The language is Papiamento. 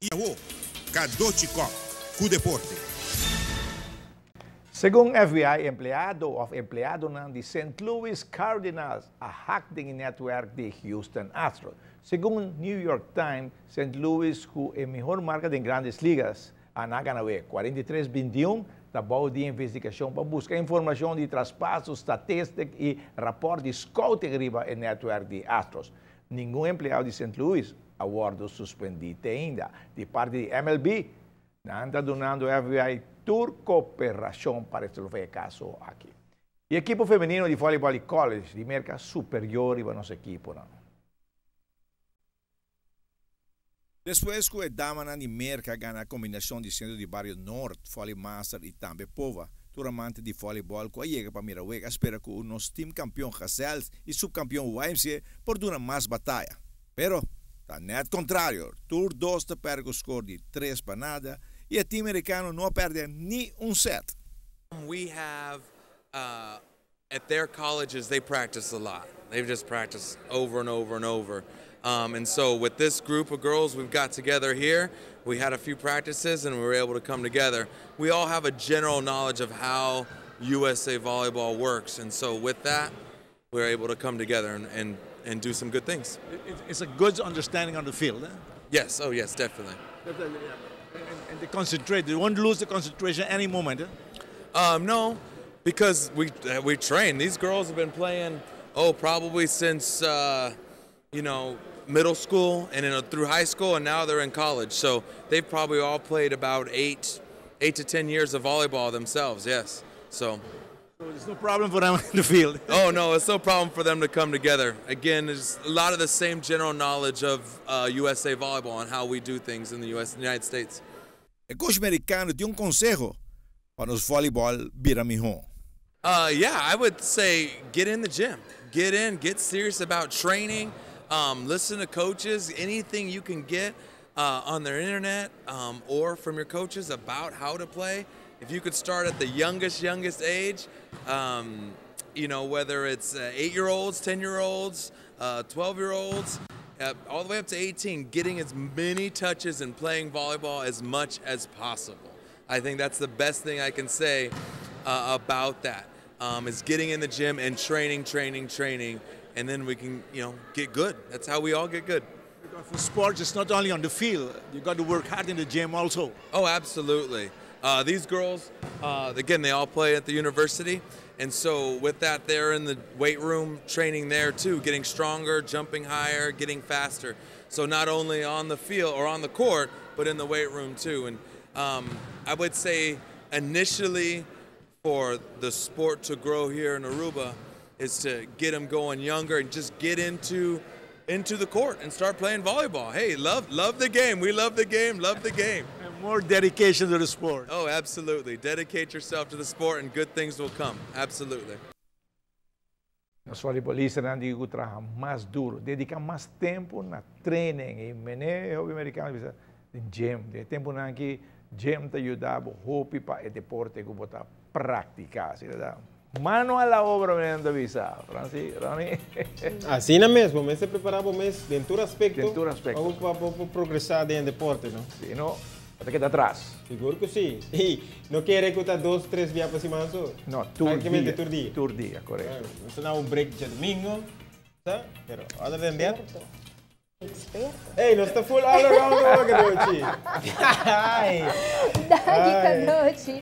I awo, Cadochi Kock ku deporte. Segun FBI, empleado of empleadonan di Saint Louis Cardinals a hack den e netwerk di Houston Astros. Segun New York Times, Saint Louis ku e mihor marka den Grandes Ligas a na gana wega 43, 21, ta bou di investigashon pa buska informashon di traspaso, statistik i rapòrt di scouting riba e netwerk di Astros. Ningun empleado di Sint Louis a wordo suspendi te ainda. Di parti di MLB, nan ta dunando FBI tur cooperacion pa resolve e caso aki. E ekipo femenino di volleyball di college di Merca superior riba nos ekiponan. Despues cu e damanan di Merca gana combinacion di Centro di Bario Noord, Volley Master y tambe Pova, tur amante di volleyball cu a yega pa mira wega a spera cu nos team campeon Gazelles y subcampeon YMCA por duna mas bataya. Pero, ta net contrario, tur dos ta perde cu score di 3 pa nada y e team Mericano no a perde ni un set. We have at their colleges, they practice a lot. They've just practiced over and over and over. And so with this group of girls we've got together here, we had a few practices and we were able to come together. We all have a general knowledge of how USA Volleyball works. And so with that, we were able to come together and do some good things. It's a good understanding on the field. Eh? Yes, oh yes, definitely. And they concentrate. They won't lose the concentration any moment. Eh? No, because we train. These girls have been playing, oh, probably since middle school and then through high school, and now they're in college. So they've probably all played about 8 to 10 years of volleyball themselves. Yes. So. So there's no problem for them in the field. Oh no, it's no problem for them to come together. Again, there's a lot of the same general knowledge of USA Volleyball and how we do things in the U.S. United States. E coach Mericano tin un conseho pa nos volleyball bira miho. Yeah, I would say get in the gym. Get in, get serious about training, listen to coaches, anything you can get on their internet or from your coaches about how to play. If you could start at the youngest, youngest age, whether it's 8-year-olds, 10-year-olds, 12-year-olds, all the way up to 18, getting as many touches and playing volleyball as much as possible. I think that's the best thing I can say about that is getting in the gym and training, training, training, and then we can get good. That's how we all get good. Because for sports, it's not only on the field. You got to work hard in the gym also. Oh, absolutely. These girls, again, they all play at the university. And so with that, they're in the weight room training there too, getting stronger, jumping higher, getting faster. So not only on the field or on the court, but in the weight room too. And I would say initially for the sport to grow here in Aruba is to get them going younger and just get into the court and start playing volleyball. Hey, love love the game. We love the game. Love the game. And more dedication to the sport. Oh, absolutely. Dedicate yourself to the sport and good things will come. Absolutely. Nos voleibolistanan tin cu traha mas duro, dedica mas tempo na training y mane Mericano bisa den gym, e tempo nan cu gym ta yuda hopi pa e deporte cu bo ta practica, asina ta. Mano a la obra, mi bisa. Franci, Ronnie. Asina mes, mester prepara mes den tur aspecto. Den tur aspecto. Pa progresa den deporte, no? Si no, ta keda atras. Sigur cu si. Y no kier cu ta dos, tres dia pa siman so. No, tur Practicamente dia. Tur dia. Tur dia, correcto. Bo ta un break diadomingo, ta? Pero other than that, Experto. Experto. Hey, nos ta full all around, Cadochi. Ai. Danki, Ai. Cadochi.